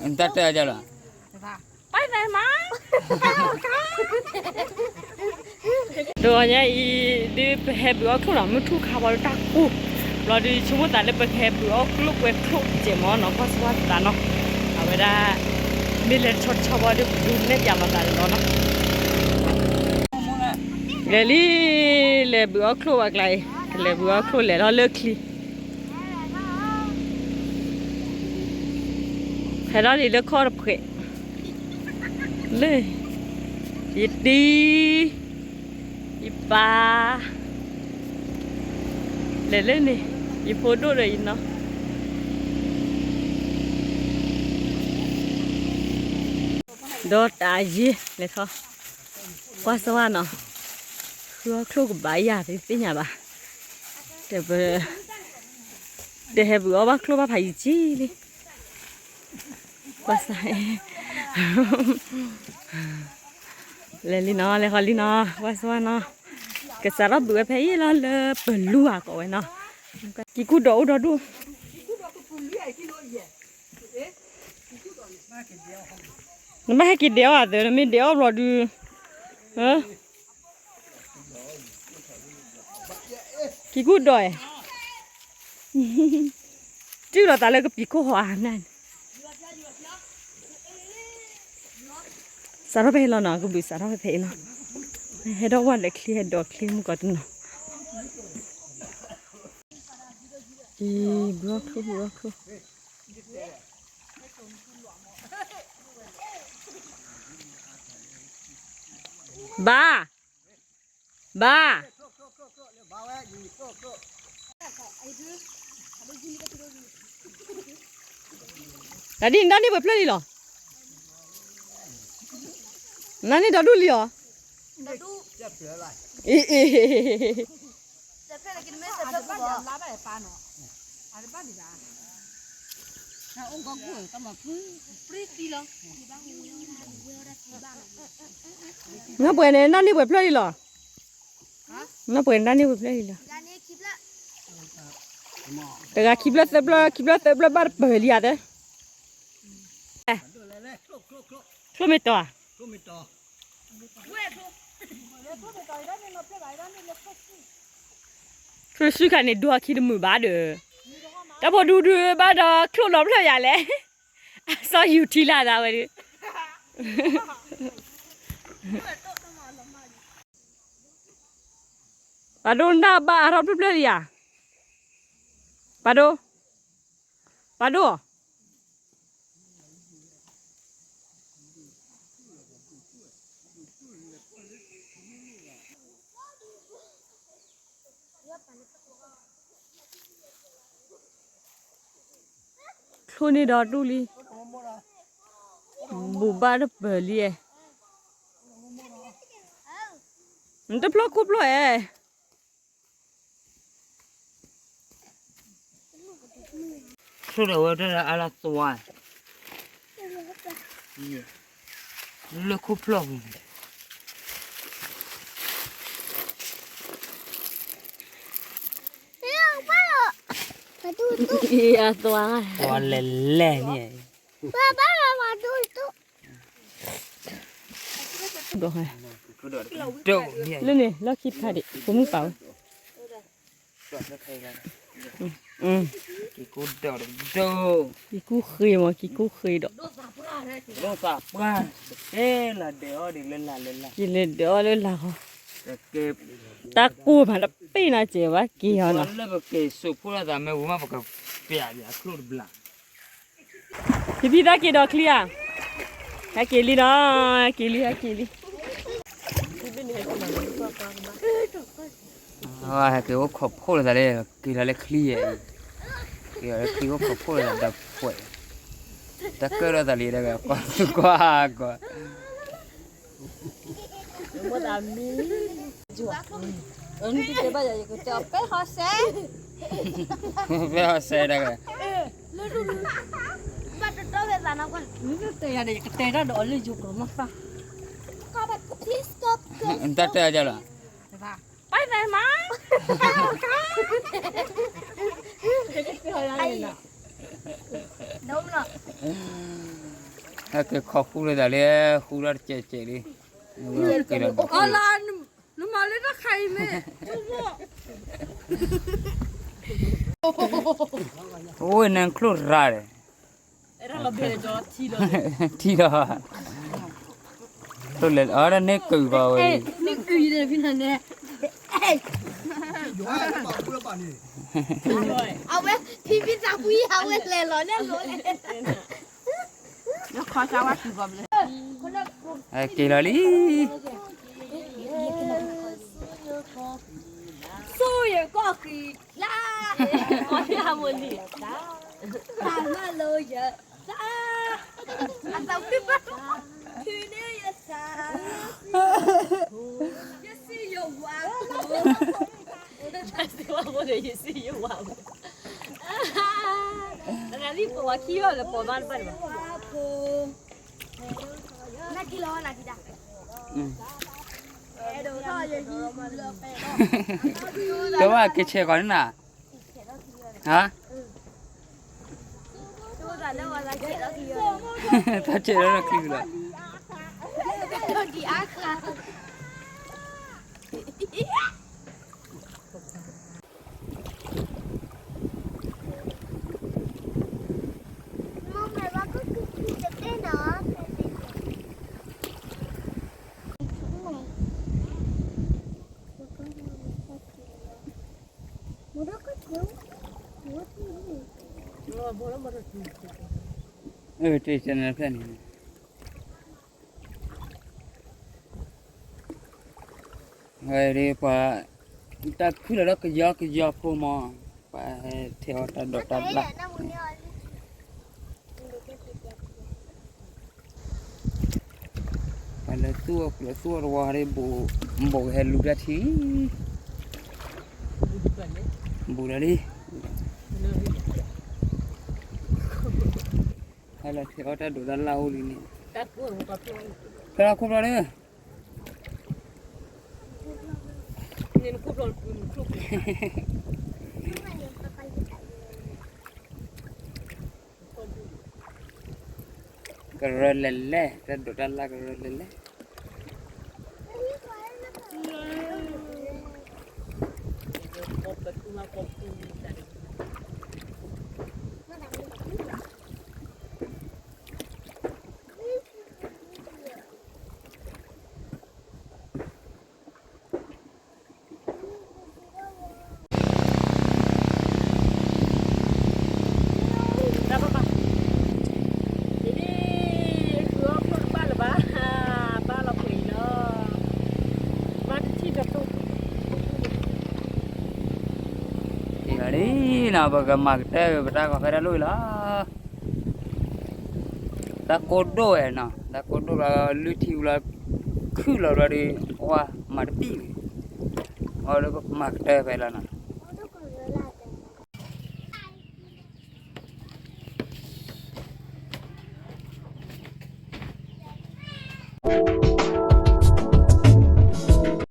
တၢ်တဲအီၤလီၤ. တဂီၤညါအံၤ ဒုးပဟဲဘုးအီၣ်ချိၣ်နီၤ မုၢ်ထူၣ်ခါဘီဒုးတၢ်ကိၢ်, ဘျီဒုးဆိကမိၣ်သးလၢပကဟဲဘုးအီၣ်ကျိၣ်ပှဲၤချိၣ်စဲးမီၤနီၤ ကွၢ်ဆိဝဲသးနီၤ, အဝဲဒၣ် မ့ၢ်လဲၤတဆီတဆီဘီဒုးပဒုးနဲၣ်ပၠးလီၤသးလီၤနီၤ. လဲၤလံ, လဲၤဘုးအီၣ်ချိၣ်ဘၣ်ကျါအံၤ, ကလဲၤဘုးအီၣ်ချိၣ်လဲၤထီၣ်လၢချံ ဟဲထီၣ်လံလၢခီၣ်တဖှဲး, လၢ ယတံၤ ယပၢ် လဲၤလၢန့ၣ်, ယဖိဒိၣ်ဒီးယနီၤ ဒီးတၢ်ယ့လဲၤထီၣ်, ကွၢ်စၢ်ဝါနီၤ, ဃုအီၣ်ချိၣ်ကဘၣ်ယၤတသ့ၣ်ညါဘၣ်, တပ တဟဲဘုးအီၣ်ဘၣ်ချိၣ်ဘၣ်ဖးယံာ်ကံလံ, ကွၢ်စၢ် လဲၤလံနီၤ လဲၤဃီလံနီၤ ကွၢ်စၢ်ဝါနီၤ, ကစးထီၣ်ဘုးဝဲဖဲအံၤလီၤလၢပလူၤအကိးဝဲနီၤ, ကံၤကူၣ်ဒီးအိၣ်ဒီဒူၣ် နဘၣ်ဟဲက့ၤဒဲးအီၣ်အသၢ နမ့ၢ်ဒဲးအီၣ်ဘျီဒုး, ကံၤကူၣ်ဒီး, တုၤလီၤသးလၢကပံၤခိၣ်ဟီဧါန့ၣ်, စးထီၣ်ဖဲအံၤလီၤနီၤ ကဘုးစးထီၣ်ဖဲဖဲအံၤလီၤ, ဟဲထီၣ်ဝဲလၢချံ ဟဲဒိးချံမုၢ်ကီၢ်တနီၤ, အံၤ ဘုးအီၣ်ချိၣ် ဘုးအီၣ်ချိၣ် ဘၣ်, ဘၣ်, တၢ်ဒ်န့ၣ်ဒီးန့ၢ်ပှဲၤဖျၢၣ်လံလီၤ, နန့ၢ်ဒီဒူၣ်လံလီၤ, အ့ အ့ နပှဲၤန့ၣ် နန့ၢ်ပှဲၤဖျၢၣ်လံလီၤ, နပှဲၤန့ၣ် နန့ၢ်ပှဲၤဖျၢၣ်လံလီၤ, တဂၤခံဖျၢၣ်သၢဖျၢၣ် ခံဖျၢၣ်သၢဖျၢၣ်ဘၣ်တပၢၢ်လံဧါတဲ, ချိၣ်မ့ၢ်တီၤဧါ, ချိၣ်စုခါန့ၣ် ဒိအခံတမုာ်ဘၣ်ဒီး, တၢ်ဖိဒူဒုဘၣ်ဒီးချိၣ်နီၤဖျၢၣ်ယၤလဲၣ်, အစီယူၤထံလာ်သးဝဲဒုး ပာ်ဒိၣ်နတၢ်ဘၣ်အါထီၣ်ဖျၢၣ်ဖျၢၣ်လံဧါ, ပာ်ဒိၣ်, ပာ်ဒိၣ်, ချိၣ်န့ၢ်ဒီဒူၣ်လံ, ဘူးဘၣ်တပၢၢ်လံ, နတဖျီၣ်ခိၣ်ဖျီၣ်ဧါ ချိၣ်ဒီးဝဲတၢ်အါလၢသွါ, လၢခိၣ်ဖျီၣ်ပူၤန့ၣ်, အသွါ, သွါလဲၤလဲၤန့ၣ်, လၢန့ၣ် လီၢ်ခံတခါဒံး ဖိမုၣ်ပာ်ဝဲ, ကံၤကူၣ်ဃ့မး ကံၤကူၣ်ဃ့ဒီး, က့ၤလဲၤဒၢးအီၣ်လၢလာ်ဃီ, တၢ်ကိၢ်မးတပ့ၢ်နီၤ စဲးဘၣ်က့ၤအီၤနီၤ, လၢပက့ၤစိာ်ဖိလိာ်သးမ့ၢ်ဝံၤမး ပကပျးပျးချိၣ်တဘျီ ဖံဖံသးက့ၤဒီးချံဧါ, ဟဲက့ၤလံနီၤ, ဟဲက့ၤလံ ဟဲက့ၤလံ, ဟဲက့ၤအိၣ်ခိးဖှိၣ်လိာ်သးလၢ, က့ၤလီၤလၢချံယဲၢ်, က့ၤလီၤလၢချံအိၣ်ခိးဖှိၣ်လိာ်သးဒီးဖှဲး, တၢ်ကၢၣ်ဒီးသးလံ တၢ်ကၢၣ်ကွၢ်ကွၢ်ကွၢ် မ့ၢ်တမံၤ, အနုတတဲဘၣ်ယၤ ယကတဲအီၤ ပဲဟီစဲ, ပဲဟီစဲတဂၤ, ဘၣ်တတီၢ်ဖဲသးနီၢ်ကွၢ်, နုတတဲယၤဒီး ယကတဲတၢ်ဒီးအီၤလၢယိၤကီးမီၢ်သၣ်, တၢ်တဲအီၤလီၤ, ပၢ်သးမး, ဒိမနီၤ. က့ၤခီဃူလၢသးလံ, ဃူထီၣ်တစဲးစဲးလံ, က့ၤလီၤ, နမၤလၢတၢ်ခါအံၤမ့ၢ်, အိၣ်နချိၣ်ရၤဒီး, ထံလီၤ, အီၤဒၣ်န့ၣ်ကုာ်ဘၣ်ဝဲ, အဝဲဖံဖံသးကွံ အဝဲလဲၤလီၤန့ၣ်လီၤ, က့ၤလီၤလံ. စိယကီၢ်ဃံလါ, တၢ်မၤလိယသး, အသးဝံၣ်ဘၣ်, ထုးန့ၢ်ယသး, ယစံယဝါဖိ, ယစံယဝါဖိ, တဂၤလံ ပဝဲခံဂၤလၢပဝဲဘၣ်တဘၣ်န့ၣ်ဘၣ်, နထံၣ်လီၤနထံၣ်တၢ်, တဘၣ်က့ၤဆဲးကီးန့ၣ်နၤ, ဟါ, တၢ်ဆဲးလီၤလၢချံလီၤ, တ့ၢ်နဖျဲၣ်န့ၣ်, ဝဲဒၣ်ပှၤ, တၢ်ခုၣ်လီၤဒီးကယီကယီဖိမး, ပှၤဟဲထဲးအီၣ်တၢ်ဒိးတၢ်လၣ်, ပှၤလၢသူၣ်အီၣ်ပှၤလၢသူၣ်အီၣ်တဝီဒ်, ဘူးကဟဲလူၤတၢ်ထံ, ဘူးလီၤလံ, ဟဲလီၤထဲးအီၣ်တၢ်ဒိးတၢ်လၣ်အိၣ်လံန့ၣ်, ဖဲလီၤခိၣ်ဖျီလၢ ကရၢလဲၤလဲၣ်, တၢ်ဒိးတၢ်လၣ်ကရၢလဲၤလဲၣ်. လံနီၤ ပကမၤကတၢၢ်ပတၢ်ဂီၤဖဲတၢ်လိၣ်အံၤလီၤ. တၢ်ကိၢ်ဒိၣ်ဝဲနီၤ, တၢ်ကိၢ်ဒိၣ်လီၤ လုၢ်ထံဝံၤလီၤ, ခုၣ်လီၤဘျီဒီး ဝါမၤတဘံၣ်ဝံၤ, အီၤလၢပကမၤကတၢၢ်ဖဲလီၤနီၤ.